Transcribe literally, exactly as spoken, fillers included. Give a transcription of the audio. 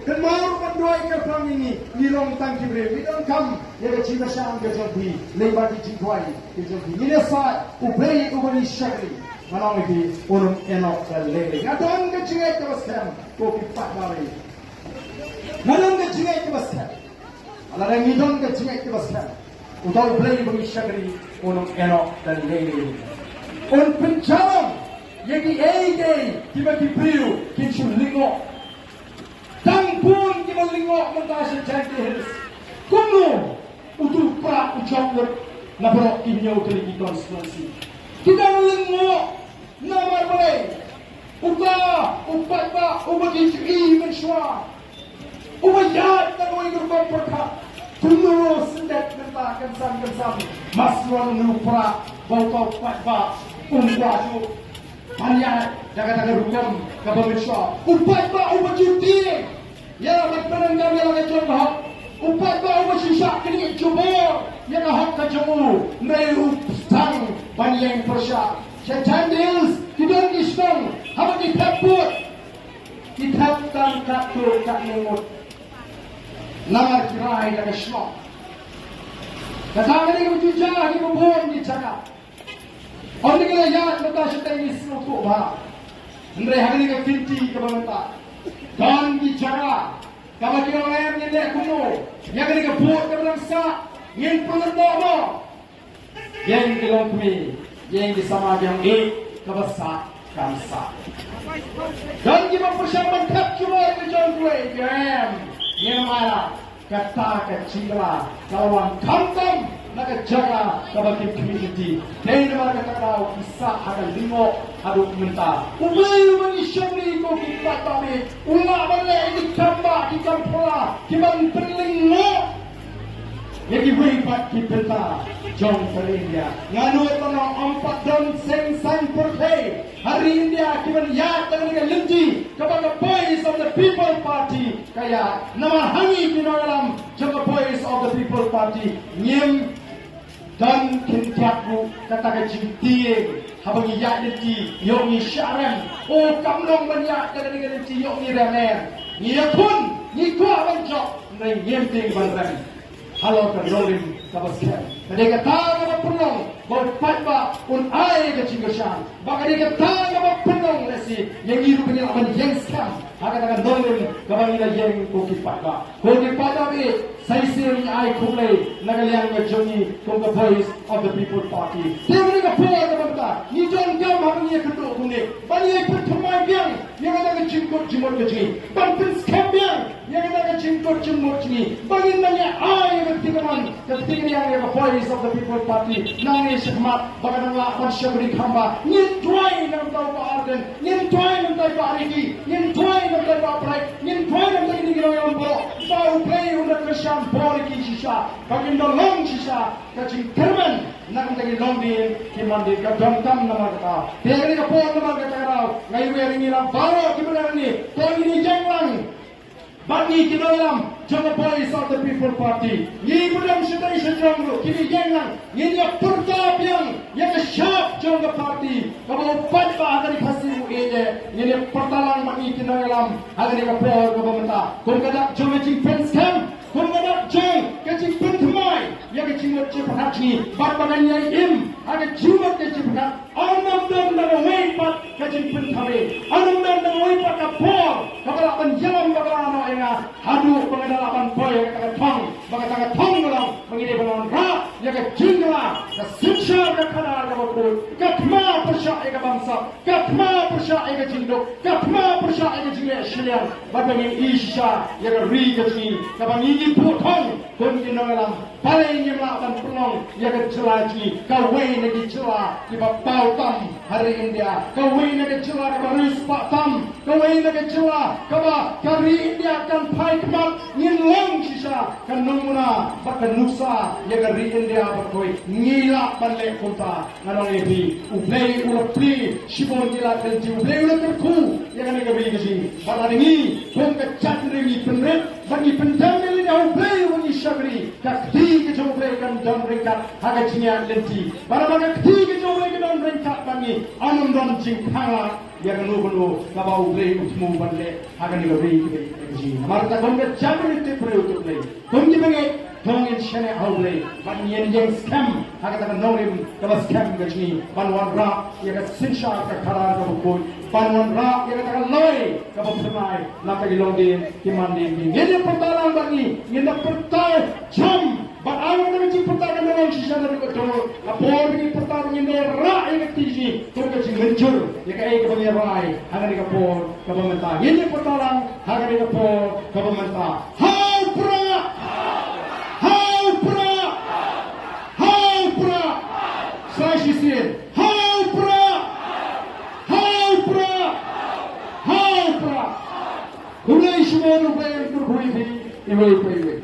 Kynmaw ban duwai kyrpang ïa ngi, ngi long tang ki briew, ngi donkam ïa ka jingkyrshan ka jong phi, lyngba ki jingduwai ka jong phi. Ngin ïasaid, U Blei uba ngi shakri, nga ong ïa phi, un ym ïehnoh da lei lei. Nga don ka jingngeit kaba skhem, ko ki paidbah. Nga don ka jingngeit kaba skhem. Lada ngi don ka jingngeit kaba skhem, uta U Blei uba ngi shakri un ym ïehnoh da lei lei. Un pynjalan ïa kiei kiei kiba ki briew kin shu lyngngoh. Tang bun kiba lyngngoh mynta sha Jaintia Hills. Kumno utu u Prah u jop lut na baroh ki hynñiew tylli ki constituency? Ki dang lyngngoh. Namar balei? Uta u paidbah uba ki ju i mynshuwa, uba ïaid na kawei ka rukom pyrkhat. Kumno ruh syndet mynta kynsan kynsan, mas wan u Prah ba uta u paidbah um kwah shuh ban ïaid da kata ka rukom kaba mynshuwa. U paidbah uba ju tieng ïa la ban pyndonkam ïa la ka jong ka hok. U paidbah uba shu shah knieh jubor ïa ka hok ka jong u, hynrei u sdang ban ïeng pyrshah. Sha Jaintia Hills ki don ki shnong haba ki thep vote, ki thep tang katto katne ngut. Namar ki rai da ka shnong. Kata ka dei kaba ju jia ha kiba bun ki jaka. Ynda ki la ïaid mynta shatei ngi sngewthuh bha. Hynrei ha kane ka kynti kaba mynta, don ki jaka kaba ki ong em, ngin leh kumno? Ïa kane ka vote kaba dang sah ngin pynlong noh noh. Ïeng ki longkmie, ïeng ki samla, ki ong eh, kaba sah kan sah. Don kiba pyrshang ban thep jubor ka jong kiwei, ki ong em, ngim ai lad. Kata ka jingkylla ka la wan khamtam na ka jaka kaba kim khmih lynti. Dei namar kata ka daw ki sah ha ka lyngngoh haduh mynta. U Blei uba ngi shakri, ko ki paidbah, u lah ban leh ïa ki kam bah, ki kam phylla, ki ban pynlyngngoh ïa kiwei pat ki bynta jong ka ri India. Nga nud ban ong, ym pat don seng saiñ pyrthei ha ri India ki ban ïaid da kane ka lynti kaba ka Voice of the People Party ka ïaid. Namar ha ngi ki nongïalam jong ka Voice of the People Party, ngim don khyndiat ruh kata ka jingtieng haba ngi ïaid lynti, ïoh ngi shah rem. O, kam long ban ïaid da kane ka lynti, ïoh ngi rem em. Ngi ïakhun, ngi kwah ban jop, hynrei ngim tieng ban rem halor ka nongrim kaba skhem. Ka dei kata kaba pynlong ba u paidbah un ai ka jingkyrshan. Ba ka dei kata kaba pynlong lehse ïa ngi ruh ba ngin lah ban ïeng skhem ha kata ka nongrim kaba ngi la ïeng, ko ki paidbah. Ko ki paidbah, sa shisien ngi ai khublei na ka liang ka jong ngi kum ka Voice of the People Party. Te ha kane ka por kaba mynta ngi donkam haba ngi ïakynduh kumne ban ïai pynthymmai biang ïa kata ka jingkut jingmut ka jong ngi, ban pynskhem biang ïa kata ka jingkut jingmut jong ngi, ba ngin nang ïa ai ïa ka kti kamon ka kti kadiang ïa ka Voice of the People Party. Nangne shakhmat ba ka nang lah ban shakri kham bha, ngin duwai na ka bynta u Bah Ardent, ngin duwai na ka bynta i Bah Ricky, ngin duwai na ka bynta i Bah Bright, ngin duwai na ka bynta kine ki nongïalam baroh, ba U Blei un da kyrshan bor ïa ki shisha, ba kin da long shisha ka jingkyrmen na ka bynta ki longdien ki mandien. Ka donkam namar kata. Te ha kane ka por namar kata ka daw nga iwei ïa ngi la baroh kiba dang ne, to ngin ïeng lang bad ngi ki nongïalam jong ka Voice of the People Party. Ngi ba dang shatei shajrong ruh kin ïeng lang, ngin ïa pyrta biang ïa ka shap jong ka party kaba u paidbah ha ka ri Khasi u ïeit. Ngin ïa pyrta lang bad ngi ki nongïalam ha kane ka por kaba mynta, kum ka dak jong ka jingpynskhem, kum ka dak jong ka jingpynthymmai ïa ka jingmut jingpyrkhat jong ngi, bad ba ngan ïai im ha ka jingmut ka jingpyrkhat. Ym don da kawei pat ka jingpynthame, ym don da kawei pat ka por kaba lah ban ïalam bakla noh ïa nga haduh ba nga da lah ban poi ïa kata ka thong, ba kata ka thong ka long ba ngi dei ban wanrah ïa ka jingkylla, ka synshar ka khadar kaba khuid, ka thma pyrshah ïa ka bamsap, ka thma pyrshah ïa ka jingduk, ka thma pyrshah ïa ka jingleh shiliang, bad ba ngin ïohi shisha ïa ka ri ka jong ngi kaba ngi ngi buh thong kum ki nongïalam. Balei ngim lah ban pynlong ïa ka jylla jong ngi kawei na ki jylla kiba paw tam ha ri India, kawei na ka jylla kaba riewspah tam, kawei na ka jylla kaba ka ri India kan phai khmat? Ngin long shisha ka namuna bad ka nuksa ïa ka ri India bad kawei. Ngi lah ban leh kumta. Nga ong ïa phi, U Blei u la plie shibun ki lad lynti, U Blei u la kyrkhu ïa kane ka ri ka jong ngi. Bad lada ngi kum ka jaitbynriew ngi pynrit bad ngi pyndem ïa lade ha U Blei uba ngi shakri, ka kti ka jong U Blei kan don ryngkat ha ka jingïaid lynti. Bad haba ka kti ka jong U Blei ka don ryngkat bad ngi, ym don jingkhang lad ïa kano kano kaba U Blei u thmu ban leh ha kane ka ri ka jong ngi. Namar kata kum ka jaitbynriew tip briew tip Blei, kum ki bangeit, to ngin shaniah ha U Blei bad ngin ïeng skhem ha kata ka nongrim kaba skhem ka jong ngi, ban wanrah ïa ka synshar ka khadar kaba khuid, ban wanrah ïa kata ka lawei kaba phyrnai na ka ki longdien ki mandien. Ngin ïa pyrta lang bad ngi, ngin ïa pyrta jam. Bad ai ong ka jingpyrta ka nong shisha na ka dur, ka por ba ngi pyrta ba ngin ïa rah ïa ka kti jong ngi kum ka jingmynjur ïa kaei kaba ngi rai ha kane ka por kaba mynta. Ngin ïa pyrta lang ha kane ka por kaba mynta. Ha u Prah! Ha u Prah! Ha u Prah! Sa shisien. Ha u Prah! Ha u Prah! Ha u Prah! Khublei shibun, U Blei un kyrkhu ïa phi iwei pa iwei.